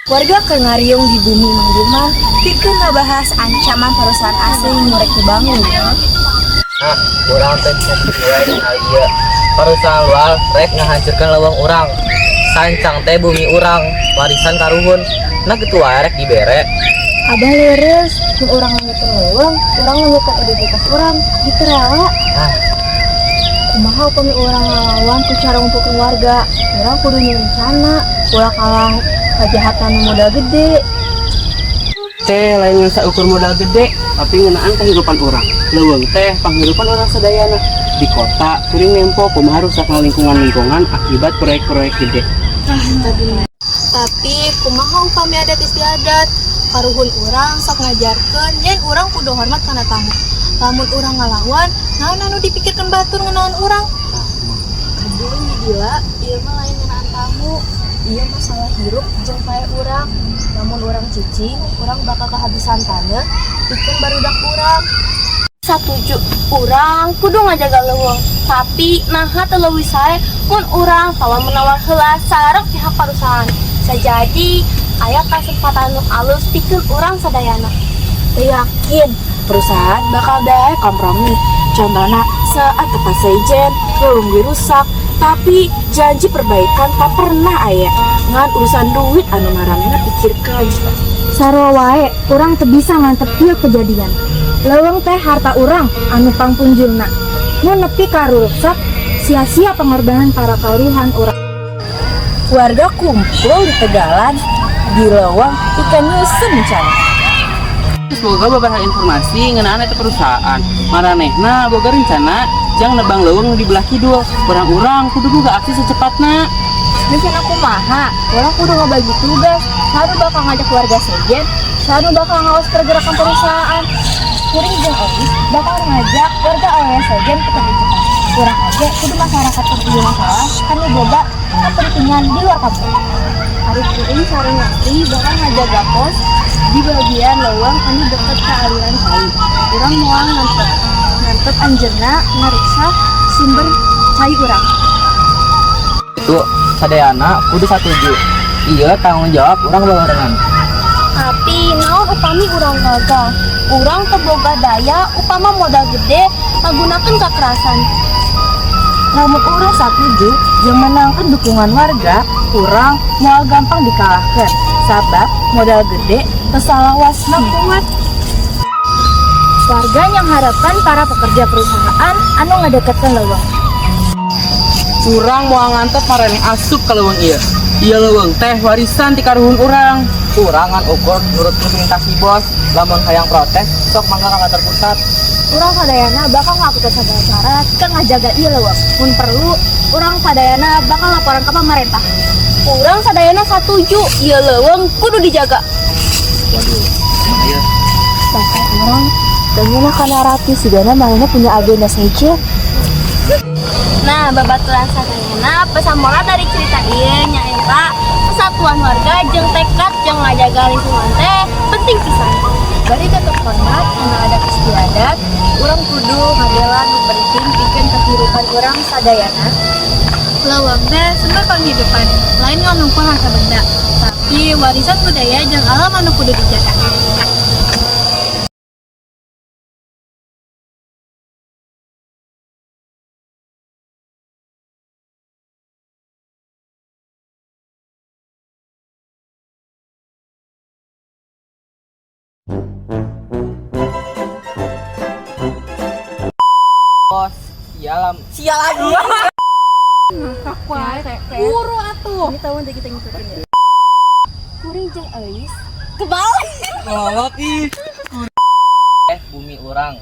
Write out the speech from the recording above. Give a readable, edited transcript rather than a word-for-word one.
Warga keur ngariung di bumi Mang Dirman pikeun ngabahas ancaman perusahaan asing nu rek dibangun. Nah, urang teh wae hal ieu. Perusahaan luar rek ngahancurkeun leuweung urang. Sancang teh bumi urang, warisan karuhun. Nah, kitu wae rek dibere. Abah leres, mun urang leungiteun leuweung, urang leungiteun identitas urang, gitu rela. Ah, Kumaha upami urang ngalawan ku cara ngumpulkeun warga? Urang kudu rencana, ulah kalah kejahatan modal gede. Teh lain ngan saukur modal gede, tapi ngeunaan kehidupan urang. Leuweung teh panghirupan urang sadayana. Di kota kuring nempo kumaha rusakna lingkungan-lingkungan akibat proyek-proyek gede. Tapi kumaha upami adat istiadat? Karuhun urang sok ngajarkeun yen urang kudu hormat kana tamu. Lamun urang ngalawan, naon anu dipikirkeun batur ngeunaan urang? Aduh, gila, ieu mah lain ngeunaan tamu. Ieu masalah hirup jeung paeh urang. Lamun urang cicing, urang bakal kehabisan tanah, pikeun barudak urang. Satuju, urang kudu ngajaga leuweung. Tapi naha teu leuwih sae mun urang tawar menawar heula sareng pihak perusahaan. Bisa jadi aya kasempatan nu alus pikeun urang sadayana. Teu yakin perusahaan bakal daek kompromi. Contohnya saat tempat sejen, leuweung dirusak, tapi janji perbaikan tak pernah aya. Ngan urusan duit anu maranehna pikirkeun. Sarua wae, urang teu bisa ngantep ieu kejadian. Leuweung teh harta urang anu pangpunjulna. Mun nepi ka rusak, sia-sia pengorbanan para karuhun urang. Warga kumpul di tegalan, di leuweung pikeun nyusun rencana. Semoga beberapa informasi ngeunaan eta perusahaan. Maranehna boga rencana jang nebang leuweung di belah kidul. Urang-urang kudu boga aksi secepatna. Rencana kumaha? Urang kudu ngebagi tugas. Saha nu bakal ngajak warga sejen, saha nu bakal ngawas pergerakan perusahaan. Kuring jeung Ois bakal ngajak warga area sejen ke pertunjukan. Urang oge kudu masyarakat ieu masalah kan boga kepentingan di luar kampung. Ari kuring sareng Asri bakal ngajaga pos di bagian leuweung anu deket ka aliran cai. Urang moal ngantep anjeunna ngaruksak sumber cai urang. Itu sadayana kudu satuju. Ieu tanggung jawab urang babarengan. Tapi naon upami urang gagal? Urang teu boga daya upama modal gede ngagunakeun kekerasan. Lamun urang satuju jeung menangkan dukungan warga, urang moal gampang dikalahkan. Sabab modal gede teu salawasna kuat. Warga yang harapkan para pekerja perusahaan anu ngadeketkeun leuweung. Urang moal ngantep maraneh asup ka leuweung ieu. Ieu leuweung teh warisan ti karuhun urang. Urang ngan ukur nurutkeun perintah si bos. Lamun hayang protes, sok mangga ka kantor pusat. Urang sadayana bakal ngelakukan segala cara keur ngajaga ieu leuweung. Mun perlu, urang sadayana bakal laporan ke pemerintah. Urang sadayana satuju, ieu leuweung kudu dijaga. Waduh, emang ieu. Bahkan urang teu kana rapi sigana manehna punya agenda sejen. Nah, babaturan sadayana pesan moral dari cerita ieu nyaeta persatuan warga jeung tekad jeung ngajaga lingkungan teh penting pisan. Bari tetep hormat kana adat istiadat, urang kudu ngabela nu penting pikeun kehidupan urang sadayana. Leuweung teh sumber penghidupan, lain ngan ngumpul harta benda, tapi warisan budaya jeung alam anu kudu dijaga. Bos, sialam. Buru atuh. Ini tahun kita ngikutin ya. Kuring jeung Euis Kolot ih. Eh, bumi urang.